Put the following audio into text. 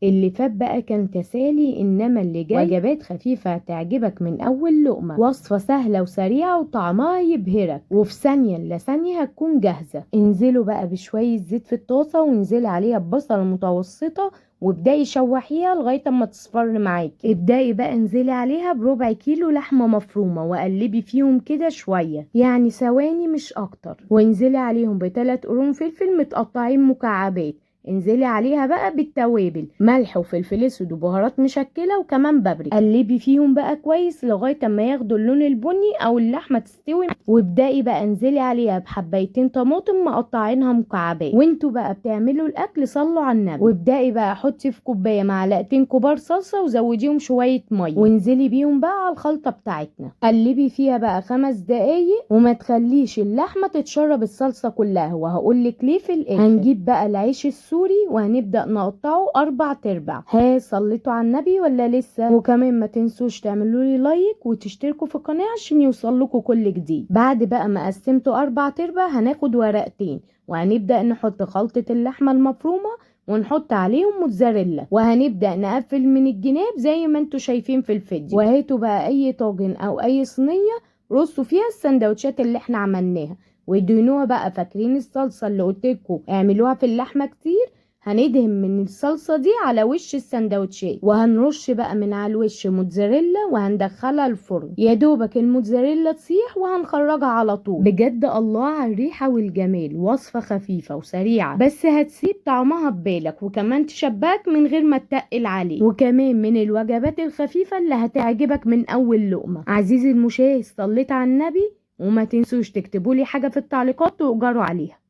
اللي فات بقى كان تسالي، انما اللي جاي وجبات خفيفة هتعجبك من اول لقمة، وصفة سهلة وسريعة وطعمها يبهرك، وفي ثانية الا ثانية هتكون جاهزة. انزلوا بقى بشوية زيت في الطاسة وانزلي عليها ببصلة متوسطة وابدأي شوحيها لغاية اما تصفر معاكي. ابدأي بقى انزلي عليها بربع كيلو لحمة مفرومة وقلبي فيهم كده شوية، يعني ثواني مش اكتر، وانزلي عليهم ب3 قرون فلفل متقطعين مكعبات. انزلي عليها بقى بالتوابل، ملح وفلفل اسود وبهارات مشكلة وكمان بابريكا. قلبي فيهم بقى كويس لغاية اما ياخدوا اللون البني او اللحمة تستوي، وابدأي بقى انزلي عليها بحبايتين طماطم مقطعينها مكعبات. وانتوا بقى بتعملوا الاكل صلوا على النبي. وابدأي بقى حطي في كوباية معلقتين كبار صلصه وزوديهم شوية مية، وانزلي بيهم بقى على الخلطة بتاعتنا. قلبي فيها بقى 5 دقايق وما تخليش اللحمة تتشرب الصلصه كلها، وهقولك ليه في الاخر. هنجيب بقى العيش السوري وهنبدأ نقطعه 4 ارباع. ها صليتوا على النبي ولا لسه؟ وكمان ما تنسوش تعملوا لي لايك وتشتركوا في القناة عشان يوصل لكم كل جديد. بعد بقى ما قسمته 4 ارباع هناخد ورقتين وهنبدأ نحط خلطة اللحمة المفرومة ونحط عليهم موتزاريلا، وهنبدأ نقفل من الجناب زي ما انتوا شايفين في الفيديو. وهاتوا بقى اي طاجن او اي صينية رصوا فيها السندوتشات اللي احنا عملناها وادهنوها بقى. فاكرين الصلصة اللي قلتلكوا اعملوها في اللحمة كتير؟ هندهن من الصلصة دي على وش السندوتشات، وهنرش بقى من على الوش موتزاريلا وهندخلها الفرن. يا دوبك الموتزاريلا تسيح وهنخرجها على طول. بجد الله على الريحة والجمال، وصفة خفيفة وسريعة بس هتسيب طعمها ببالك، وكمان تشبعك من غير ما تتقل عليه، وكمان من الوجبات الخفيفة اللي هتعجبك من أول لقمة. عزيزي المشاهد صليت على النبي، وما تنسوش تكتبوا لي حاجة في التعليقات تؤجروا عليها.